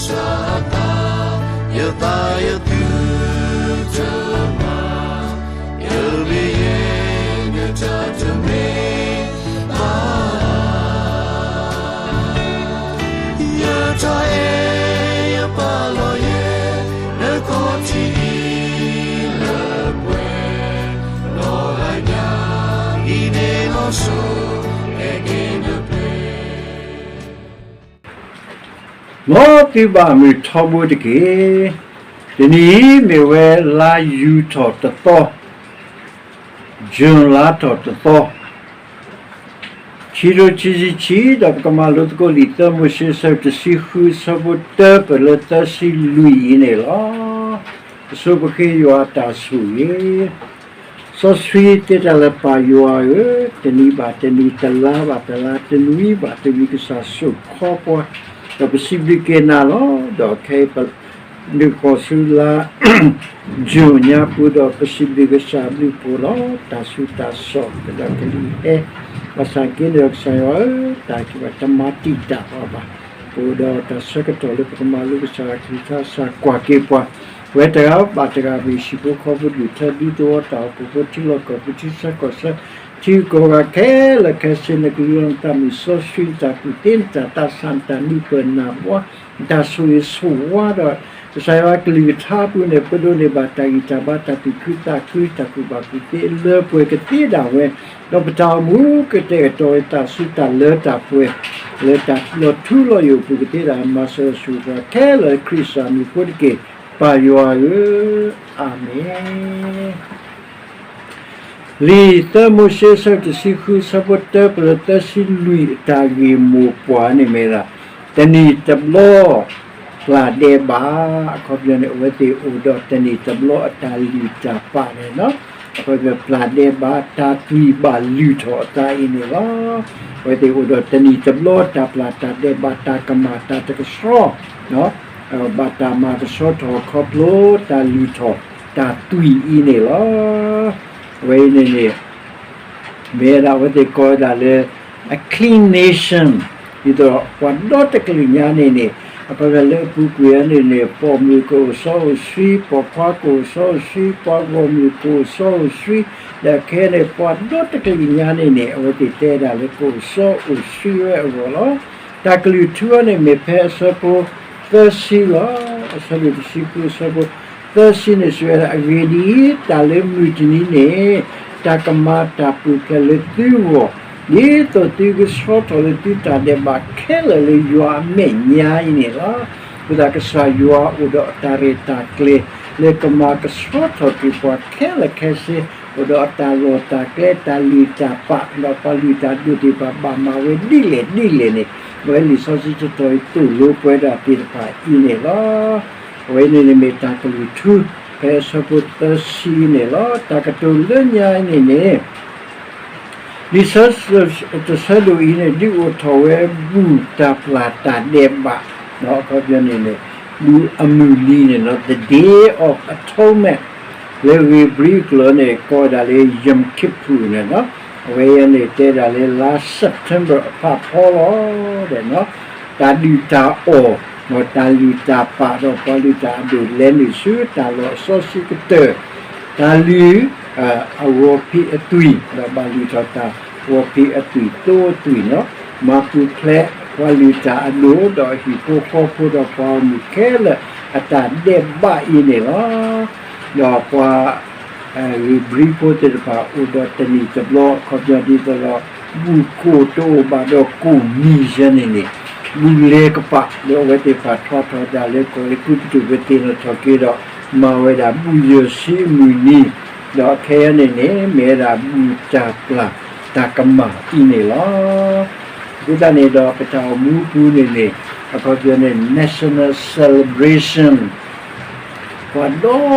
စၢ်အသး, ယသးယသုတမၤ, ယမ့ၢ်ယဲ နတၢ်တမ့ၢ်ဘၣ်, ယတၢ်အဲၣ်ယပာ်လီၤယဲ နခီၣ်ထံးအံၤလၢပှဲၤ, နီၢ်ဂၤညါအံၤန့ၣ်လီၤစိၤ, အဲၣ်က့ၤနပျဲၢ် မ်သုဘၣ်မုာ်ထီဘိတက့ၢ်. တနံၤအံၤမ့ၢ်ဝဲလါယူၤထီၣ်တသီ, June လါထီၣ်တသီ, ခံကထိခံဆံခံ, ဒီးပကမၤလိသကိးလံာ်သၢမိၤၡ့ အဆၢတဆံဃု အဆၢဖိတၢ ပၢၢ်လၢသၢဆံလွံၢ်အံၤန့ၣ်လီၤ. ပဆိပဃ့ယွၤအတၢ်ဆိၣ်ဂ့ၤ စီဆှံတဲတၢ်လၢ ပၢ်ယွၤဧၢ, တနံၤဘၣ်တနံၤ, တလါဘၣ်တလါ, တနွံဘၣ်တနွံ, ကစၢ်ဆိၣ်ခီပှၤ, ဒီးပစံးဘျုးက့ၤနၤလီၤ. ဒီးခဲအံၤ ပနုာ်ဃီၤဆူလါ June ညါပူၤ, ဒီးပစံးဘျုးကစၢ်အဘျုးအဖှိၣ်လီၤ. တၢ်ဆူးတၢ်ဆါ, ကဒီးကလံၤဟဲ, ဘၣ်ဆၣ်က့န့ၣ်ဒီး ကစၢ်ယွၤဧၢ, တၢ်ကဘၣ်တမၤတံာ်တာ်ပှၤဘၣ်. ပအိၣ်ဒီးတၢ်ဆၢကတီၢ်လၢပကမၤလိကစၢ်အကလုၢ်ကထါ, ကစၢ်ကွၢ်က့ၤပှၤ, ပဝဲတဂၤဘၣ်တဂၤ ပဟံၣ်ဖိဃီဖိ, ဒူၣ်ထၢဒူသဝီ, တၢ်အိၣ်ဖှိၣ်ဖိ, ထံလီၢ်ကီၢ်ပူၤ, ထံဆၢကီၢ်ဆၢ, ထံဂုၤကီၢ်ဂၤခဲလၢာ်ခဲဆ့, နကလူးနသးမုၢ်စီဆှံ, နတၢ်ကူၣ်သ့, နတၢ်သးဆး, နတၢ်နၢ်ပၢၢ်နၢ်ဘှါ, နတၢ်ဆိၣ်ဂ့ၤဆိၣ်ဝါဒီး ကစၢ်ယွၤကလုၢ်ကထါအပူၤန့ၣ် ပဒိးန့ၢ်ဘၣ်တၢ်ဂံၢ်တၢ်ဘါ, တၢ်သူၣ်ခုသးခု, တၢ်ကူၣ်ဘၣ်ကူၣ်သ့လၢပှဲၤကသ့ဒၣ်ဝဲ, ဒီးပတၢ်အိၣ်မူကတဲာ်ကတီၤဝဲတၢ်စုတၢ်လၢတၢ်ပှဲၤ, လၢတၢ်လီၤထူလီၤယိာ်အပူၤကသ့ဒၣ်ဝဲ, မၤစၢၤဆိၣ်ဂ့ၤပှၤခဲလၢာ်လၢခရံာ်ကစၢ်မံၤအဃိတက့ၢ်, ပၢ်ယွၤဧၢ, အၤမ့ၣ်. လံာ်သၢမိၤၡ့ အဆၢတဆံဃု အဆၢဖိတၢ ပၢၢ်လၢသၢဆံလွံၢ် အတၢ်ဂ့ၢ်မိၢ်ပှၢ်န့ၣ်မ့ၢ်ဒၣ် တနံၣ်တဘျီ ပျၢ်ဒဲးဘး, အခီပညီန့ၣ် အဝဲသ့ၣ်အိၣ်ဒီးတနံၣ်တဘျီအတၢ်လုၢ်တၢ်ပာ်န့ၣ်လီၤ. အခီပညီ ပျၢ်ဒဲးဘး တၢ်သွံၣ်ဘၣ်လုၢ်ထီၣ်အသးအံၤန့ၣ်လီၤ. အဝဲသ့ၣ်အိၣ်ဒီးတနံၣ်တဘျီတၢ်ပျၢ်တၢ်ဒဲးဘး တၢ်ကမၣ်တၢ်တကဆှီ ဘၣ်တၢ်မၤကဆှီထီၣ်ခီဖျိတၢ်လုၢ်ထီၣ်တၢ်သွံၣ်အံၤန့ၣ်လီၤ. အဝဲအံၤန့ၣ်န့ၣ် မ့ၢ်ဝဲဒၣ်အဝဲသ့ၣ်ကိးဝဲဒၣ်လၢ a clean nation, ဒ်သိးပှၤဒီတကလုာ်ညါန့ၣ်န့ၣ် အခီပညီလၢအပူၤကွံာ်အံၤန့ၣ်န့ၣ် ပိာ်မုၣ်ကအိၣ်စီအိၣ်ဆှံ, ပိာ်ခွါကအိၣ်စီအိၣ်ဆှံ, ပှၤဂီၢ်မုၢ်ကအိၣ်စီအိၣ်ဆှံ, ဒီးခဲအံၤန့ၣ် ပှၤဒီတကလုာ်ညါန့ၣ်န့ၣ် အဝဲသ့ၣ်တဲဒၣ်လၢကအိၣ်စီအိၣ်ဆှံဝဲအဂီၢ်လီၤ. တၢ်ကလုၢ်ထူအံၤန့ၣ်မ့ၢ်ဖဲအဆၢဖိသၢဆံလီၤ. အဆၢဒိၣ်တဆံဃု အဆၢဖိသၢဆံန့ၣ် စံးဝဲဒၣ်, အဂ့ၢ်ဒ်အံၤ, တၢ်လၢမုၢ်တနံၤန့ၣ် တၢ်ကမၤတၢ်ပူၤဖျဲးလၢသုဂီၢ်, ဒ်သိးသုကဆှီထီၣ်လၢသုတၢ်ဒဲးဘးခဲလၢာ်လၢယွၤအမဲာ်ညါအံၤန့ၣ်လီၤ. အဃိသတးကစၢ်ယွၤအိၣ်ဒီးအတၢ်ရဲၣ်တၢ်ကျဲၤ လၢကမၤကဆှီထီၣ်က့ၤပှၤခဲလၢာ်ခဲဆ့, အိၣ်ဒီးအတၢ်လီၢ်တၢ်ကျဲ တၢ်လုၢ်တၢ်ပာ် ဒီးပှၤလုၢ်တၢ်ဒိၣ်သ့ၣ်တဖၣ် ဘၣ်မၤဝဲဒ်လဲၣ်ဒ်လဲၣ်န့ၣ် အဝဲလံာ်စီဆှံတတီၤအံၤသိၣ်လိပှၤဒၣ်သ့ၣ်တဖၣ်အံၤန့ၣ်လီၤ. အဝဲန့ၣ်န့ၣ်မ့ၢ်တၢ်ကလုၢ်ထူ ဖဲအဆၢဖိသၢဆံန့ၣ်လီၤ. တၢ်ကတိၤလၢညါအံၤန့ၣ်န့ၣ် လံာ်ဆၢတဆၢဒိၣ်အံၤန့ၣ် ဒုးအိၣ်ထီၣ်ဝဲဘူၣ်တၢ်ပျၢ်တၢ်ဒဲးဘး, အခီပညီန့ၣ်န့ၣ် ဘူၣ်အမုၢ်နံၤန့ၣ်လီၤ, the Day of Atonement, လၢဧ့ၤဘြံၤကျိာ်န့ၣ် ကိးဝဲဒၣ်လၢ Yom Kippur န့ၣ်လီၤ. အဝဲအံၤန့ၣ် တဲဒၣ်လၢလါ September အဖးဖီလီၤ. တၢ်ဒုၣ်တၢ်အီၣ် ဒီးတၢ်လုၢ်တၢ်ပာ် ဒီးပှၤလုၢ်တၢ်အဒိၣ်လဲၤနုာ်ဆူတၢ်လီၢ်အစီဆှံကတၢၢ်, တၢ်လုၢ် အဂီၤဖံးအသွံၣ် ဒီးဘၣ်လုၢ်ထီၣ်တၢ်ဂီၤဖံးအသွံၣ်သိအသွံၣ်လီၤ. မၤပူၤဖျဲးပှၤလုၢ်တၢ်အဒိၣ် ဒီးဟံၣ်ဖိဃီဖိ ဒီးပှၤဂီၢ်မုၢ်ခဲလၢာ်အတၢ်ဒဲးဘးအံၤန့ၣ်လီၤ. ဒီးပှၤ ဧ့ၤဘြံၤဖိသ့ၣ်တဖၣ် အိၣ်ဒီးတနံၣ်တဘျီ အခီပညီဒ်သိးဒီး ဘူၣ်ကိၢ်တအိၣ်ဘၣ်ဒီးကိၢ်နံၤယဲန့ၣ်န့ၣ် ဘူၣ်လဲၤကပာ် လၢအဝဲသ့ၣ်တဖၣ်ထွါထီၣ်ဒၣ်လၢကီၢ်အဲၤကူပတူး ပသ့ၣ်နီၣ်ထီၣ်က့ၤဒီး မၤဝဲဒၣ်ဘူၣ်ယဲၢ်ဆံအမုၢ်နံၤ, ဒီးခဲအံၤန့ၣ်န့ၣ် မ့ၢ်ဝဲဒၣ်ဘူၣ်တၢ်ပျၢ်တၢ်ကမၣ်အံၤန့ၣ်လီၤ. အဃိသတးန့ၣ်ဒီး ပတၢ်အိၣ်မူအပူၤန့ၣ်န့ၣ် အခီပညီန့ၣ် national celebration ပှၤဒီ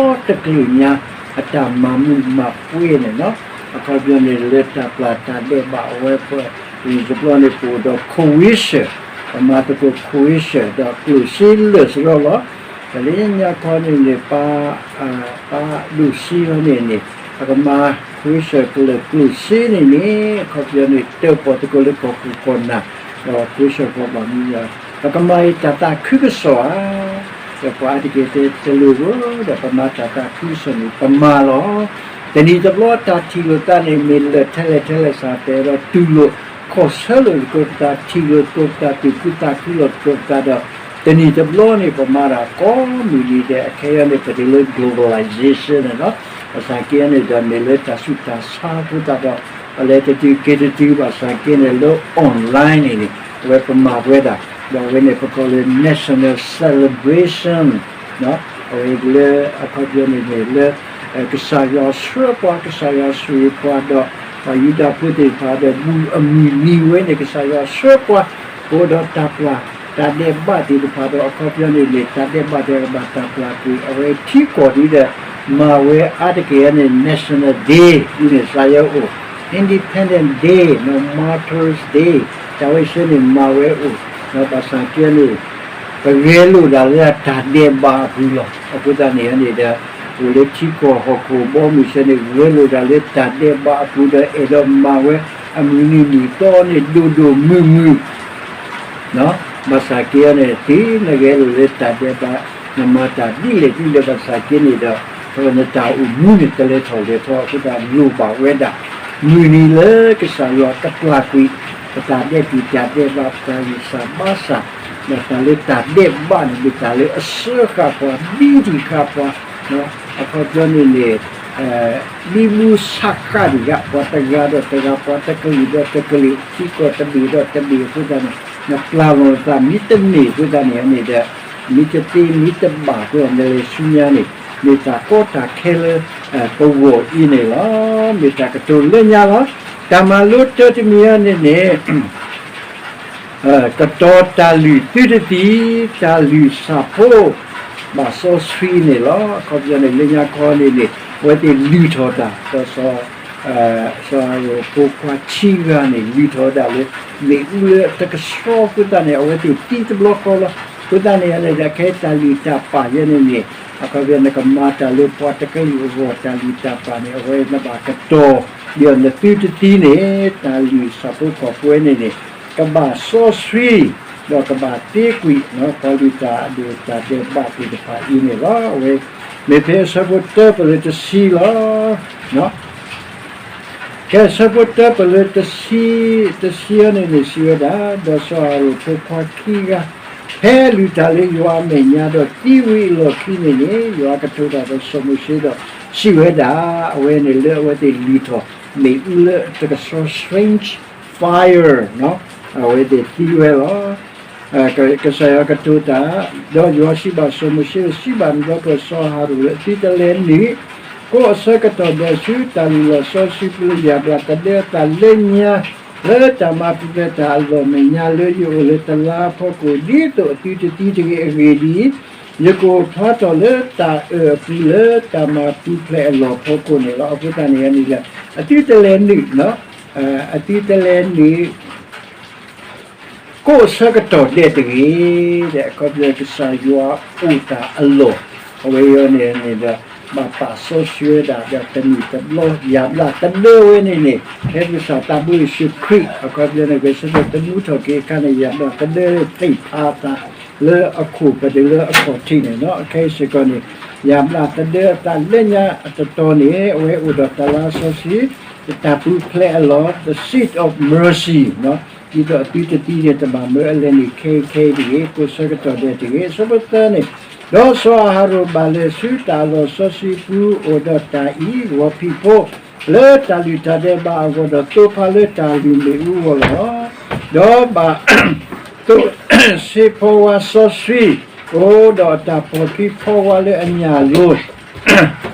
တကလုာ်ညါ အတၢ်မၤမုာ်မၤပှဲၤန့ၣ်လီၤ. အခီပညီန့ၣ် လၢတၢ်ပျၢ်တၢ်ဒဲးဘးအဝဲပှၤ တဘျီန့ၣ် ပအိၣ်ဒီး Kosher, ပမၤသကိး Kosher ဒီးကျိၣ်စ့လၢာ်စရီလီၤ. တၢ်လၢညါခီန့ၣ်န့ၣ် ပှၤ ပှၤဒိၣ်စ့လီၤန့ၣ်န့ၣ် အကမၤ Kosher ကလၢာ်ကျိၣ်စ့န့ၣ်န့ၣ် အခီပညီန့ၣ် တၢၣ်ပီၣ်သကိးလၢကီၢ်ခိၣ်ကီၢ်နၢ် ဒီး Kosher ပှၤဘၣ်မံယၤ ပကမၤအံၤတၢ်သးခုကစီၣ်ဧါ, ဒီးပှၤအါတက့ၢ်တဲတလိၣ်ဧၢ, ဒီးပမၤတၢ်သးခုကစီၣ်န့ၣ် ပမၤလီၤ. တနံၤတဘျီတၢ်ထံၣ်လိာ်သးန့ၣ် မ့ၢ်လၢာ်ထဲလဲၣ်ထဲလဲၣ်စး ပအဲၣ်ဒိးတူၢ်လိာ်ခီၣ်ဆၢလိာ်သကိးပသး ထံၣ်လိာ်သကိးပသး သူၣ်ခုသးခုလိာ်သကိးပသးဒီး တနံၤတဘျီန့ၣ် ပမၤတၢ်ကိးမုၢ်နံၤဒဲး အခဲအံၤန့ၣ် ပတုၤလၢ globalization န့ၣ်လီၤ. ဘၣ်ဆၣ်က့န့ၣ်ဒီး မ့ၢ်လၢတၢ်ဆူးတၢ်ဆါအဃိသတးဒီး ပလဲၤတတုၤက့ၤတတုၤ ဘၣ်ဆၣ်က့န့ၣ် လၢ online န့ၣ်န့ၣ် အဝဲပမၤဝဲဒၣ်, ဒီးအဝဲန့ၣ် ပကိးလၢ national celebration အဝဲလၢအခီပညီန့ၣ်န့ၣ် လၢ ကစၢ်ယွၤဆှၢပှၤ ကစၢ်ယွၤဆိၣ်ဂ့ၤပှၤဒီး ပှၤယူဒၤဖိသ့ၣ်တဖၣ်ဒီး မုၢ်အမုၢ်နံၤဝဲန့ၣ် ကစၢ်ယွၤဆှၢပှၤ အိၣ်ဒီးတၢ်ပျၢ် တၢ်ဒဲးဘးသ့ၣ်တဖၣ်ဒီး အခီပညီန့ၣ်န့ၣ် တၢ်ဒဲးဘးသ့ၣ်တဖၣ်ဘၣ်တၢ်ပျၢ်ကွံာ် အဝဲထံကီၢ်ဒ်ဒီး မၤဝဲအါတက့ၢ်န့ၣ် National Day ဒ်န့ၣ် ကစၢ်ယွၤအိၣ် Independence Day နီၤ Martyrs Day တၢ်ဝဲဆၢန့ၣ် မၤဝဲအိၣ် ဒီးဘၣ်ဆၣ်က့န့ၣ် ပဂဲၤလိာ်ဒၣ်လၢတၢ်ဒဲးဘးအပူၤလီၤ. အဃိသတးန့ၣ်န့ၣ်ဒီး အိၣ်လၢထံကီၢ်ဟီၣ်ခိၣ်ဘီမုၢ်ဆၢန့ၣ် ဂဲၤလိာ်ဒၣ်လၢတၢ်ဒဲးဘးအပူၤဒီး အဲၣ်ဒိးမၤဝဲအမုၢ်နံၤမုၢ်သီန့ၣ် ဒိၣ်ဒိၣ်မုၢ်မုၢ် ဘၣ်ဆၣ်က့န့ၣ် တုၤနဂဲၤလိာ်လၢတၢ်ဒဲးဘး နမၤတၢ်ဒ်လဲၣ်ဒ်လဲၣ်ဘၣ်ဆၣ်က့န့ၣ်ဒီး နတၢ်အိၣ်မူန့ၣ် တလဲၤထီၣ်လဲၤထီအဃိသတး လိၣ်ဘၣ်ဝဲဒၣ် မုၢ်နံၤလၢကစၢ်ယွၤကပျၢ်ကွံာ် ပတၢ်ဒဲးဘး တၢ်ဒဲးဘး ပတၢ်ဂံၢ်စၢ်ဘါစၢ် ဒီးတၢ်လၢတၢ်ဒဲးဘးန့ၣ် မ့ၢ်တၢ်လၢအစၢဃာ်ပှၤ ဘံထံၣ်ဃာ်ပှၤ အခီပညီန့ၣ်န့ၣ် ဘံဘူစးဃာ်တဂၤ ပှၤတဂၤဒီးတဂၤ ပှၤတကလုာ်ဒီးတကလုာ် ထံကီၢ်တဘ့ၣ်ဒီးတဘ့ၣ်အဃိသတးန့ၣ် နပျၢ်လီၤနသးမ့တမ့ၢ်အဃိသတးန့ၣ်န့ၣ်ဒီး မ့တသ့မ့တဘၣ်အဃိသတး နလဲၤဆူညါန့ၣ် မ့ၢ်တၢ်ကီတၢ်ခဲလၢ ပဂီၢ်အံၤန့ၣ်လီၤ. မ့ၢ်တၢ်ကတိၤလၢညါလီၤ. တၢ်မၤလိတၢတမံၤအံၤန့ၣ်န့ၣ် ကတီၤတၢ်လုၢ်သုတသံ တၢ်လုၢ်စၢ်ဖိ ဘၣ်စီဆှံန့ၣ်လီၤ. အခီပညီန့ၣ် လၢညါခီန့ၣ်န့ၣ် အဝဲသ့ၣ်လုၢ်ထီၣ်တၢ် ဒီးစီၤ စီၤအၤဟရိၣ်ဖိခွါခံဂၤန့ၣ် လုၢ်ထီၣ်ဝဲဒၣ်လၢ မ့ၣ်အူလၢတကဆှီအဃိသတးန့ၣ် အဝဲသ့ၣ်သံတဘျီဃီလီၤ. အဃိသတးန့ၣ်န့ၣ် ခဲအံၤတၢ်လုၢ်တၢ်ပာ်ယဲန့ၣ်န့ၣ် အခီပညီန့ၣ် နကမၤတၢ်လၢပှၤတကလုာ်အဂီၢ် တၢ်လုၢ်တၢ်ပာ်န့ၣ် အဝဲနဘၣ်ကတီၤ ဒီးနသုတသံန့ၣ် တၢ်လုၢ်စၢ်ဖိကီၢ်ဖိန့ၣ်န့ၣ် ကဘၣ်စီဆှံ ဒီးကဘၣ်သ့ကွံာ် ပှၤလုၢ်တၢ်အဒိၣ်တၢ်ဒဲးဘးသ့ၣ်တဖၣ်အံၤန့ၣ်လီၤ. အဝဲ မ့ၢ်ဖဲအဆၢဖိတၢပလၢတဆံလီၤ. ကဲအဆၢဖိတၢပလၢတဆံ တဆံအံၤန့ၣ်န့ၣ် စံးဝဲဒၣ်, ဒီးစီၤအၤဟရိၣ်ဖိခွါခံဂၤ ဖဲလုၢ်တၢ်လၢယွၤအမဲာ်ညါဒီးသံဝံၤအလီၢ်ခံန့ၣ်န့ၣ် ယွၤကတိၤတၢ်ဒီးစီၤမိၤၡ့ဒီးစံးဝဲဒၣ်, အဝဲန့ၣ်လၢအဝဲသ့ၣ်လုၢ်ထီၣ် မ့ၣ်အူလၢတကဆှီ strange fire အဝဲသ့ၣ်သံဝဲလီၤ. ကစၢ်ယွၤကတိၤတၢ်, ဒီးယွၤစံးဘၣ်စီၤမိၤၡ့, စံးဘၣ်နဒီပုၢ်ဝဲၢ်စီၤအၤဟရိၣ်လၢ သုတလဲၤနုာ် ကိးအဆၢကတီၢ်ဒဲးဆူတၢ်လုၢ်လီၢ်စီဆှံပူၤလၢ ယၤဘျးကဒၢအသးလၢညါ လၢတၢ်မၤပူၤဖျဲးတၢ်အလီၢ်မဲာ်ညါလၢယအိၣ်လၢတလါအဖီခိၣ် ဒ်သိးအသုတသံတဂ့ၤ. အဂ့ၢ်ဒ်အံၤ, ယကအိၣ်ဖျါထီၣ်လၢတၢ်အၢၣ်အပူၤလၢတၢ်မၤပူၤဖျဲးအလီၢ်ဖီခိၣ်န့ၣ်လီၤ. အဃိသတးန့ၣ်န့ၣ်ဒီး အသုတလဲၤနုာ် အသုတလဲၤနုာ် ကိးအဆၢကတီၢ်ဒဲးတဂ့ၤ, ဒီးအခီပညီကစၢ်ယွၤအိၣ်တၢ်အလီၢ်, အဝဲအံၤန့ၣ်န့ၣ်ဒီး ဘၣ်ပာ်စီဆှံဝဲဒၣ်ဒီးတနံၣ်တဘျီ ယၤဘျးကဒၢဝဲန့ၣ်န့ၣ် ဖဲကစၢ်သးဘိယ့ၣ်ၡူးခရံာ် အခီပညီန့ၣ် ဂဲၤဆၢထၢၣ်သမူထီၣ်က့ၤအခါန့ၣ် ယၤဘျးကဒၢသ့ၣ်ဖးအသးလၢအခိၣ်ပတုၤလၢအခီၣ်ထံးန့ၣ်လီၤ. ခဲအံၤစ့ၢ်ကီးန့ၣ် ယၤဘျးကဒၢအသးလၢညါအတတီၤန့ၣ် အဝဲအိၣ်ဒီးတလါစီဆှံ တၢ်ပူၤဖျဲးအလီၢ် the seat of mercy ဒ်သိးအသုတသံန့ၣ် တဘၣ်မၢအလဲၤနုာ်ခဲအံၤခဲအံၤတဂ့ၤ, ကိးဆၢကတီၢ်ဒဲးတဂ့ၤ. အဆၢဖိသၢန့ၣ်, ဒီးစီၤအၤဟရိၣ်ဘၣ်လဲၤဆူတၢ်အလီၢ်စီဆှံပူၤ အိၣ်ဒီးတၢ်အံၤ ဂီၤဖံးဖိ လၢတၢ်လုၢ်တၢ်ဒဲးဘးအဂီၢ်ဒီးသိဖါလၢတၢ်လုၢ်မ့ၣ်အူအဂီၢ်လီၤ. ဒီးဘၣ်သိးဆ့ဖီဝါစီဆှံ အိၣ်ဒီးတၢ်ဖီၣ်ဖံးဖီဝါလၢအညၣ်လိၤ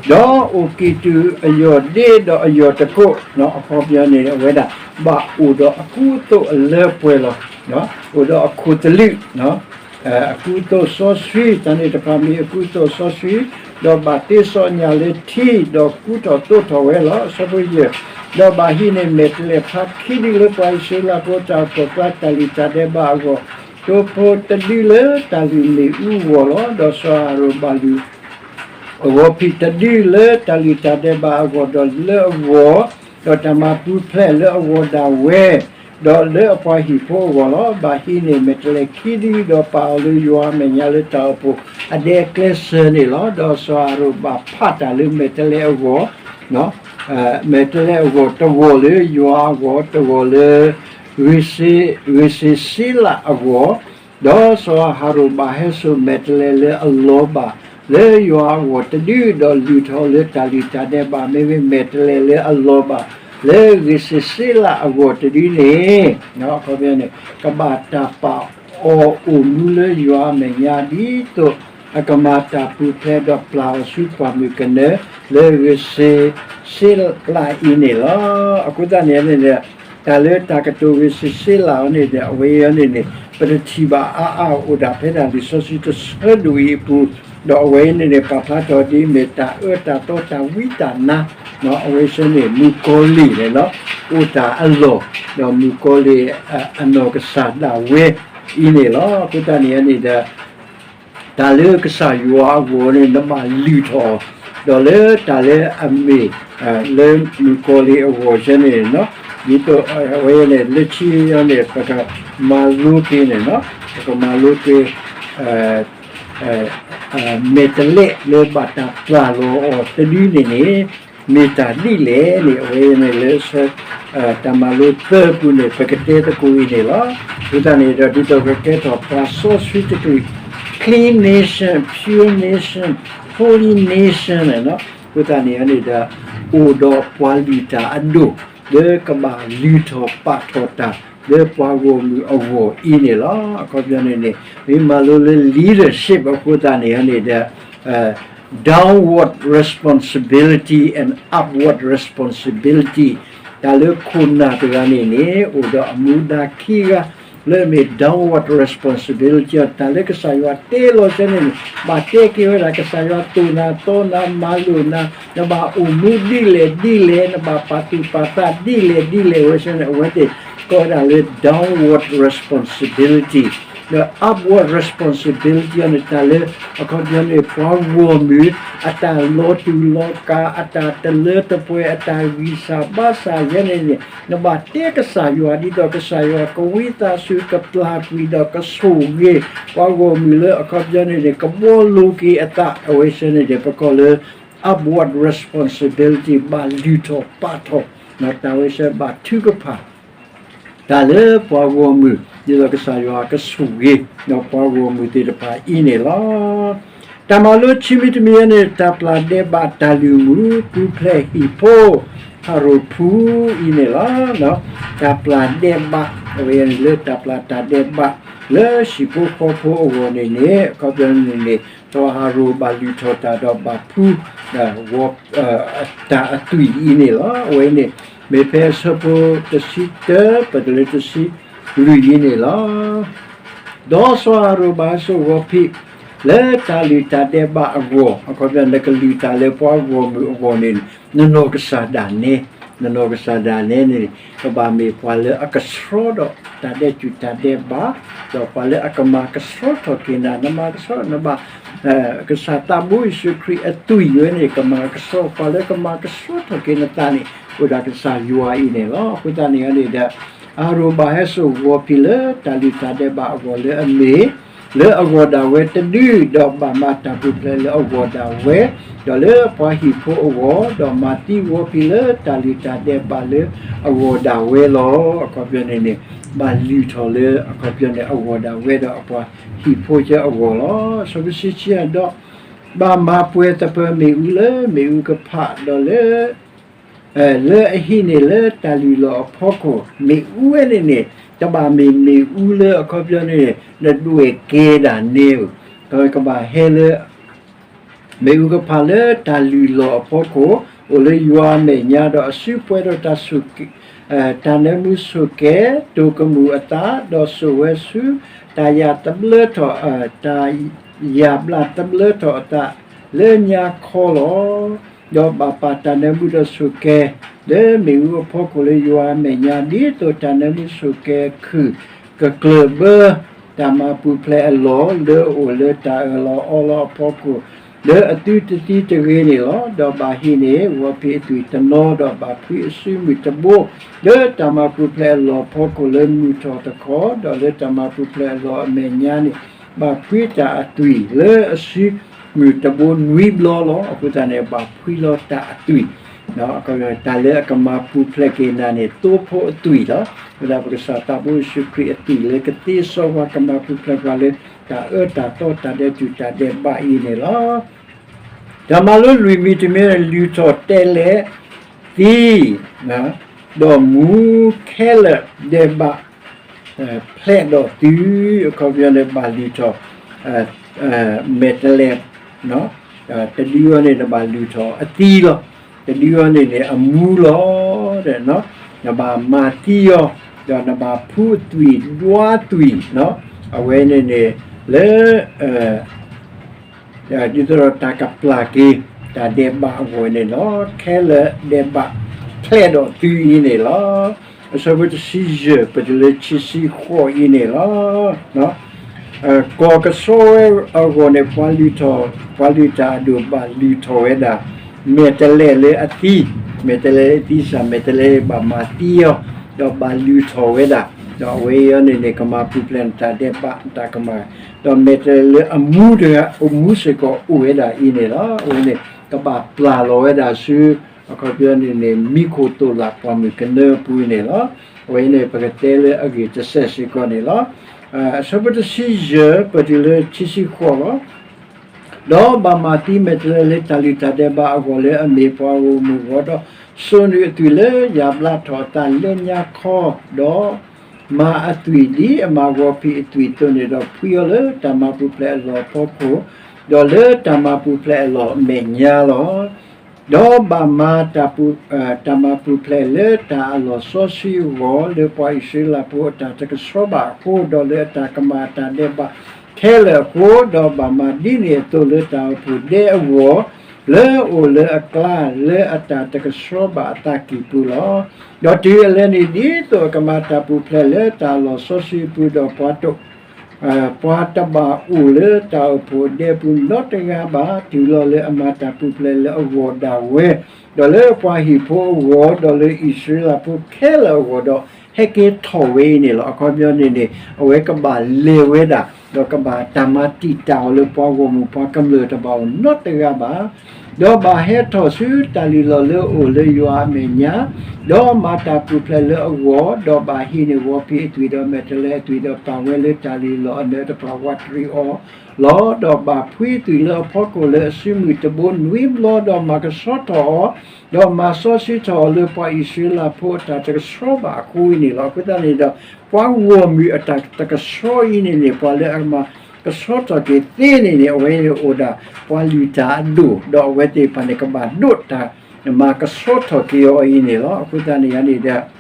ဒီးအိၣ်ကံၢ်တူာ်အယီၢ်ဒ့ဒီးအယီၢ်တကိး, အခီပညီန့ၣ် အဝဲဒၣ် ဘၣ်အိၣ်ဒီးအကူအသိးအလၢပှဲၤလီၤ. အိၣ်ဒီးအခိၣ်သလုး အကူအသိးစီဆှံ, တၢ်န့ၣ်တဖၣ်မ့ၢ်အကူအသိးစီဆှံ, ဒီးဘၣ်တ့စီညၣ်လၢထံ, ဒီးကူထီၣ်သိးထီၣ်ဝဲလီၤ. အဆၢဖိယဲၢ်, ဒီးဘၣ်ဟံးန့ၢ်မဲာ်တဲးလဲးဖးခံဒုလၢပှၤအံၣ်စရ့လးဖိတၢ်အိၣ်ဖှိၣ်ကျါ တၢ်လုၢ်တၢ်ဒဲးဘးအဂီၢ်, သိဖိတဒုလၢတၢ်လုၢ်မ့ၣ်အူအဂီၢ်လီၤ. ဒီးစီၤအၤဟရိၣ်ဘၣ်လုၢ် အဂီၤဖံးတဒုလၢတၢ်လုၢ်တၢ်ဒဲးဘးအဂီၢ်ဒီးလၢအဂီၢ်, ဒီးတၢ်မၤပူၤဖျဲးလၢအဂီၢ်ဒၣ်ဝဲ, ဒီးလၢအပှၤဟံၣ်ဖိအဂီၢ်လီၤ. ဘၣ်ဟံးန့ၢ်မဲာ်တဲးလဲးခံဒု ဒီးပာ်အီၤလၢယွၤအမဲာ်ညါလၢတၢ်အိၣ်ဖှိၣ်အဒဲအကျဲစၢၤန့ၣ်လီၤ. ဒီးစီၤအၤဟရိၣ်ဘၣ်ဖးတၢ်လၢမဲာ်တဲးလဲးအဂီၢ်, မဲာ်တဲးလဲးအဂီၢ်တဂီၢ်လၢယွၤအဂီၢ်, တဂီၢ်လၢ ဂ့ၤစ့စ့လးအဂီၢ်, ဒီးစီၤအၤဟရိၣ်ဘၣ်ဟဲစိာ်မဲာ်တဲးလဲးလၢအလီၤဘၣ် လၢယွၤအဂီၢ်တဒု, ဒီးလုၢ်ထီၣ်လၢတၢ်လုၢ်တၢ်ဒဲးဘး မ့မ့ၢ်မဲာ်တဲးလဲးလၢအလီၤဘၣ် လၢဂ့ၤစ့စ့လးအဂီၢ်တဒုန့ၣ်, အခီပညီန့ၣ် ကဘၣ်တၢ်ပာ်အီၤအိၣ်မူလၢယွၤအမဲာ်ညါ ဒ်သိးအကမၤတၢ်ပူၤဖျဲး ဒီးပျၢ်အီၤဆူပှၢ်မုၢ်ကနၢ လၢဂ့ၤစ့စ့လးအံၤန့ၣ်လီၤ. အဃိသတးန့ၣ်န့ၣ် တၢ်လၢတၢ်ကတိၤဂ့ၤစ့စ့လးအံၤန့ၣ်ဒီး အဝဲအံၤန့ၣ်န့ၣ် ပတထံၣ်ဘၣ်အါအါအိၣ်ဒၣ်ဖဲဒၣ်လံာ်စီဆှံတဆၢဒိၣ်အံၤအပူၤ, ဒီးအဝဲအံၤန့ၣ်န့ၣ် ပာ်ဖျါထီၣ်ဒ်အမ့ၢ်တၢ်အၢတၢ်သီတၢ်ဝံတၢ်နါ, အဝဲဆၢန့ၣ် မုၣ်ကီၤလံၢ်န့ၣ်လီၤ, အိၣ်တၢ်အလီၢ်, ဒီးမုၣ်ကီၤလံၢ်အနီၢ်ကစၢ်ဒၣ်ဝဲအံၤန့ၣ်လီၤ. အဃိသတးန့ၣ်န့ၣ်ဒီး တၢ်လၢကစၢ်ယွၤအဂီၢ်န့ၣ် နဘၣ်လုၢ်ထီၣ်, ဒီးလၢတၢ်လၢအမ့ၢ် လၢမုၣ်ကီၤလံၢ်အဂီၢ်ဆၢန့ၣ်, ဒ်သိးအဝဲန့ၣ် လၢခံန့ၣ် ပကမၤလိက့ၤန့ၣ်, ပကမၤလိက့ၤ မဲာ်တဲးလဲးလၢဘၣ်တၢ်ပျၢ်လီၤအီၤတဒုန့ၣ်န့ၣ် မ့ၢ်တၢ်ဒ်လဲၣ်န့ၣ် အဝဲန့ၣ်လၢ တၢ်မၤလိသၢပူၤန့ၣ် ပကတဲသကိးအံၤန့ၣ်လီၤ. အဃိသတးန့ၣ်ဒီး ဒ်သိးကကဲထီၣ်ပှၤစီဆှံတကလုာ် clean nation, pure nation, holy nation န့ၣ်လီၤ. အဃိသတးန့ၣ်န့ၣ်ဒီး အိၣ်ဒီးပှၤလုၢ်တၢ်အဒိၣ် လၢကဘၣ်လုၢ်ထီၣ်ပာ်ထီၣ်တၢ် လၢပှၤဂီၢ်မုၢ်အဂီၢ်အံၤန့ၣ်လီၤ. အခီပညီန့ၣ်န့ၣ် မ့ၢ်မၤလိလၢ leadership အဃိသတးန့ၣ်န့ၣ်ဒီး downward responsibility and upward responsibility တၢ်လၢခိၣ်နၢ်တဂၤန့ၣ်န့ၣ် အိၣ်ဒီးအမူဒါခံဂၤ လၢအမ့ၢ် downward responsibility တၢ်လၢကစၢ်ယွၤတဲလီၤဆၢန့ၣ်န့ၣ် ဘၣ်တဲက့ၤဝဲဒၣ် ကစၢ်ယွၤတိၢ်နၤသီနၤ မၤလိာ်နၤ နဘၣ်အိၣ်မူဒ်လဲၣ်ဒ်လဲၣ် နဘၣ်ပာ်သူၣ်ပာ်သးဒ်လဲၣ်ဒ်လဲၣ်ဝဲဆၢန့ၣ် အဝဲသ့ၣ်ကိးဝဲဒၣ်လၢ downward responsibility ဒီး upward responsibility န့ၣ် တၢ်လၢ အခီပညီန့ၣ် ပှၤဂီၢ်မုၢ် အတၢ်လီၤတူာ်လီၤကာ် အတၢ်တလၢတပှဲၤ အတၢ်ဂံၢ်စၢ်ဘါစၢ်ယဲန့ၣ်န့ၣ် နဘၣ်တဲကစၢ်ယွၤ ဒ်သိးကစၢ်ယွၤကဝံသးစူၤ ကပျၢ်ကွံာ်ဒီးကဆိၣ်ဂ့ၤ ပှၤဂီၢ်မုၢ်လၢအခီပညီန့ၣ်န့ၣ် ကဘှီလိၤက့ၤအသး အဝဲဆၢန့ၣ်န့ၣ် ပကိးလၢ upward responsibility ဘၣ်လုၢ်ထီၣ်ပာ်ထီၣ် တၢ်ဝဲဆၢဘၣ်ထုကဖၣ် တၢ်လၢပှၤဂီၢ်မုၢ် ဒ်သိးကစၢ်ယွၤကဆိၣ်ဂ့ၤ ဒီးပှၤဂီၢ်မုၢ်သ့ၣ်တဖၣ်အံၤန့ၣ်လီၤ. တၢ်မၤလိခံမံၤတမံၤအံၤန့ၣ် တၢ်ပျၢ်ဒဲးဘးတၢ်လုၢ်မုာ် ပူၤဖျဲးဟံၣ်ဖိ ဟရိၣ်ဖူအံၤန့ၣ်လီၤ. တၢ်ပျၢ်ဒဲးဘး အဝဲလၢတၢ်ပျၢ်တၢ်ဒဲးဘး လၢဟံၣ်ဖိဃီဖိအဂီၢ်န့ၣ်န့ၣ် အခီပညီန့ၣ်န့ၣ် စီၤအၤဟရိၣ်ဘၣ်လုၢ်ထီၣ်တၢ်ဒီးဘၣ်ဖှူ တၢ်အသွံၣ်အံၤန့ၣ်လီၤ. အဝဲန့ၣ် မ့ၢ်ဖဲအဆၢဖိတဆံတၢ ပတုၤလၢတဆံလွံၢ်အံၤန့ၣ်လီၤ. ဒီးစီၤအၤဟရိၣ်ဘၣ်ဟဲစိာ်ဂီၤဖံး လၢတၢ်လုၢ်တၢ်ဒဲးဘးအဂီၢ် အခီပညီ နကလုၢ်တၢ်လၢပှၤဂီၢ်မုၢ်အဂီၢ်န့ၣ် နနီၢ်ကစၢ်ဒၣ်နဲ နနီၢ်ကစၢ်ဒၣ်နဲန့ၣ် ကဘၣ်မ့ၢ်ပှၤလၢအကဆှီဒီးတၢ်ဒဲးတူာ်တၢ်ဒဲးဘး ဒီးပှၤလၢအကမၤကဆှီထီၣ်က့ၤနၤ နမၤကဆှီ နဘၣ် ကစၢ်သးဘိယ့ၣ်ၡူးခရံာ်အသွံၣ်ဝဲန့ၣ် ကမၤကဆှီ ပှၤလၢကမၤကဆှီထီၣ်က့ၤနသးန့ၣ် အိၣ်ဒၣ်ကစၢ်ယွၤအံၤန့ၣ်လီၤ. အဃိသတးန့ၣ်န့ၣ်ဒီး အၤဟရိၣ်ဘၣ်ဟဲစိာ်ဂီၤဖံးလၢတၢ်လုၢ်တၢ်ဒဲးဘးအဂီၢ်လၢအမ့ၢ် လၢအဂီၢ်ဒၣ်ဝဲတဒု ဒီးဘၣ်မၤတၢ်ပူၤဖျဲးလၢအဂီၢ်ဒၣ်ဝဲ ဒီးလၢပှၤဟံၣ်ဖိအဂီၢ် ဒီးမၤသံဂီၤဖံးလၢတၢ်လုၢ်တၢ်ဒဲးဘးလၢအဂီၢ်ဒၣ်ဝဲလီၤ. အခီပညီန့ၣ်န့ၣ် ဘၣ်လုၢ်ထီၣ်လၢအခီပညီန့ၣ် အဂီၢ်ဒၣ်ဝဲဒီးအပှၤဟံၣ်ဖိကဲအဂီၢ်လီၤ. စီၤပစံဆံဒီး ဘၣ်မၤပှဲၤသပၢၤမ့ၣ်အူလၢမ့ၣ်အူကဖးဒီးလၢ လၢအဟံးန့ၢ်လၢတၢ်လုၢ်လီၢ်အဖီခိၣ် မ့ၣ်အူဝဲန့ၣ်န့ၣ် တဘၣ်မ့ၢ်မ့ၣ်အူလၢအခီပညီန့ၣ် နဒွဲၣ်ကဲဒၣ်နဲဧိၤ, ကဘၣ်ဟဲလၢ မ့ၣ်အူကဖးလၢတၢ်လုၢ်လီၢ်အဖီခိၣ် အိၣ်လၢယွၤအမဲာ်ညါဒီးအစုပှဲၤဒီးတၢ်ဆိၣ် တၢ်နၢမူဆိၣ်ကဲၤ တိၢ်ကမူၣ်အသး ဒီးစိာ်ဝဲဆူ တၢ်ယၢ်သဘျၢထီၣ် တၢ်ယၢ်ဘျၣ်သဘျၢထီၣ်အသး လၢညါခီလီၤ. ဒီးဘၣ်ပာ်တၢ်နၢမူဒီးဆိၣ်ကဲၤ လၢမ့ၣ်အူအဖီခိၣ်လၢယွၤအမဲာ်ညါ ဒ်သိးတၢ်နၢမူဆိၣ်ကဲၤခုၣ် ကကျၢၢ်ဘၢ တၢ်မၤပူၤဖျဲးအလီၢ် လၢအအိၣ်လၢတၢ်အၢၣ်လီၤအီလီၤအဖီခိၣ် လၢအသုတသံတဂ့ၤန့ၣ်လီၤ. ဒီးဘၣ်ဟံးန့ၢ်ဂီၤဖံးအသွံၣ်တနီၤ, ဒီးဘၣ်ဖှံအစုမုၢ်တဘိ, လၢတၢ်မၤပူၤဖျဲးအလီၢ်ဖီခိၣ်လၢမုၢ်ထီၣ်တခီ, ဒီးလၢတၢ်မၤပူၤဖျဲးအလီၢ်အမဲာ်ညါန့ၣ် ဘၣ်ဖှံတၢ်အသွံၣ်လၢအစုမုၢ်တဘိနွံဘျီလီၤ. အဃိသတးန့ၣ် ဘၣ်ဖှံလီၤတၢ်အသွံၣ် တၢ်လၢအကမၤပူၤဖျဲးက့ၤနၤန့ၣ် သိဖိအသွံၣ်လီၤ. ဝဲဒၣ်ပကစၢ်သးဘိယ့ၣ်ၡူးခရံာ်အသွံၣ်လၢကသ့စီကွၢ်ကမၤပူၤဖျဲးပှၤလၢ တၢ်အၢတၢ်သီတၢ်ဒဲးတူာ်တၢ်ဒဲးဘးအံၤန့ၣ်လီၤ. တၢ်မၤလိလွံၢ်မံၤတမံၤ လုၢ်ထီၣ်တဲလဲးသံ ဒီးမူခဲလၢာ်ဒဲးဘး ဖျဲးဒီးသု အခီပညီန့ၣ် ဘၣ်လုၢ်ထီၣ် မဲာ်တဲးလဲး တဒုအီၤန့ၣ် နဘၣ်လုၢ်ထီၣ်အသံလီၤ. တဒုအီၤန့ၣ်န့ၣ် အမူလီၤ. နဘၣ်မၤသံအီၤ, ဒီးနဘၣ်ဖှူအသွံၣ်ဒွးသွံၣ်, အဝဲန့ၣ်န့ၣ် လၢ ဒ်သိးဒီးတၢ်ကပျၢ်က့ၤ တၢ်ဒဲးဘးအဂီၢ်န့ၣ်လီၤ. ခဲလၢာ်ဒဲးဘး ဖျဲးဒီးသုအံၤန့ၣ်လီၤ. အဆၢဖိတဆံယဲၢ် ပတုၤလၢခံဆံဃိးအံၤန့ၣ်လီၤ. ကီၢ်ကဆှီဝဲအဂီၢ်န့ၣ် ပှၤလုၢ်ထီၣ် ပှၤလုၢ်တၢ်အဒိၣ်ဘၣ်လုၢ်ထီၣ်ဝဲဒၣ် မဲာ်တဲးလဲးလၢအသံ, မဲာ်တဲးလဲးလၢအသံစ့ၢ် မဲာ်တဲးလဲးလၢဘၣ်မၤသံအီၤ, ဒီးဘၣ်လုၢ်ထီၣ်ဝဲဒၣ်, ဒီးအဝဲအံၤန့ၣ်န့ၣ် ကမၤပူၤဖျဲးနတၢ်ဒဲးဘးနတၢ်ကမၣ်, ဒီးမဲာ်တဲးလဲးလၢအမူတဂၤ အမူစ့ၢ်ကီးအိၣ်ဝဲဒၣ်အံၤန့ၣ်လီၤ. အဝဲန့ၣ် ကဘၣ်ပျၢ်လီၤဝဲဒၣ်ဆူ အခီပညီန့ၣ်န့ၣ် မံခိၣ်သိၣ်လၣ်ပှၢ်မုၢ်ကနၢအပူၤန့ၣ်လီၤ. အဝဲအံၤန့ၣ် ပကတဲလၢအဂ့ၢ်တစဲးစ့ၢ်ကီးန့ၣ်လီၤ. အဆၢဖိတဆံယဲၢ် ပတုၤလၢခံဆံဃိးလီၤ. ဒီးဘၣ်မၤသံမဲာ်တဲးလဲးလၢတၢ်လုၢ်တၢ်ဒဲးဘးအဂီၢ်လၢအမ့ၢ်ပှၤဂီၢ်မုၢ်ဂီၤဒီး စိာ်နုာ်အသွံၣ်လၢယၣ်ဘျါထီၣ်အသးလၢညါခီ, ဒီးမၤအသွံၣ်ဒ်အမၤဂီၤဖံးအသွံၣ်အသိးန့ၣ်ဒီး ဖှံအီၤလၢတၢ်မၤပူၤဖျဲးအလီၢ်အဖီခိၣ်, ဒီးလၢတၢ်မၤပူၤဖျဲးအလီၢ်အမဲာ်ညါလီၤ. ဒီးဘၣ်မၤ တၢ်မၤပူၤဖျဲးလၢတၢ်အလီၢ်စီဆှံအဂီၢ် လၢပှၤအံၣ်စရ့လးဖိအတၢ်တကဆှီဘၣ်အဃိ, ဒီးလၢအတၢ်ကမၣ်အတၢ်ဒဲးဘးခဲလၢာ်အဃိ, ဒီးဘၣ်မၤဒ်န့ၣ်အသိးလၢတၢ်အိၣ်ဖှိၣ်ဒဲအဂီၢ်, လၢအအိၣ်လၢအကျါလၢအတၢ်တကဆှီဘၣ်အသးကံၢ်ပူၤလီၤ. ဒီးတုၤအလဲၤန့ၣ် ဒ်သိးအကမၤတၢ်ပူၤဖျဲးလၢတၢ်လီၢ်စီဆှံအပူၤဒီးပှၤတ ပှၤတဘၣ်အိၣ်လၢတၢ်အိၣ်ဖှိၣ်ဒဲပူၤနီတဂၤဘၣ်, တုၤလီၤလၢအမၤတၢ်ပူၤဖျဲးလၢအဂီၢ်ဒၣ်ဝဲ, ဒီးလၢပှၤဟံၣ်ဖိအဂီၢ်, ဒီးလၢအံၣ်စရ့လးဖိခဲလၢာ်အဂီၢ်ဒီး ဟဲက့ၤထီၣ်ဝဲအံၤန့ၣ်လီၤ. အခီပညီန့ၣ်န့ၣ် အဝဲကဘၣ်လဲၤဝဲဒၣ်, ဒီးကဘၣ်တၢ်မၤတံာ်တာ်အီၤလၢပှၤဂီၢ်မုၢ်ပှၤကမျၢၢ်တဘၣ်အိၣ်နီတဂၤဘၣ် ဒီးဘၣ်ဟဲထီၣ်ဆူတၢ်လုၢ်လီၢ်လၢအအိၣ်လၢယွၤအမဲာ်ညါ, ဒီးမၤတၢ်ပူၤဖျဲးလၢအဂီၢ်, ဒီးဘၣ်ဟံးန့ၢ်ဂီၤဖံးအသွံၣ်ဒီးမဲာ်တဲးလဲးအသွံၣ်ဒီးပာ်ဝဲလၢတၢ်လုၢ်လီၢ်အနၢၤတဖၣ်ဝးတရံးအီၤလီၤ. ဒီးဘၣ်ဖှံအသွံၣ်လၢအဖီခိၣ်လၢအစုမုၢ်တဘိနွံဘျီ, ဒီးမၤကဆှီထီၣ်အီၤ, ဒီးမၤစီဆှံထီၣ်အီၤလၢပှၤအံၣ်စရ့လးဖိအတၢ်တကဆှီဘၣ်အဃိအံၤန့ၣ်လီၤ. အဃိသတးန့ၣ်ဒီး ပှၤဂီၢ်မုၢ်အတၢ်တကဆှီအံၤန့ၣ်န့ၣ် ပှၤလၢအမၤကဆှီထီၣ်က့ၤသ့န့ၣ်န့ၣ် အဝဲန့ၣ်အိၣ်ဒၣ်ပှၤလုၢ်တၢ်အဒိၣ်, ဒီးအဝဲသ့ၣ်တဖၣ်န့ၣ် ကဘၣ်ဒိးတၢ် မၤကဆှီထီၣ်က့ၤအီၤအံၤန့ၣ်လီၤ. အဃိသတးန့ၣ်န့ၣ်ဒီး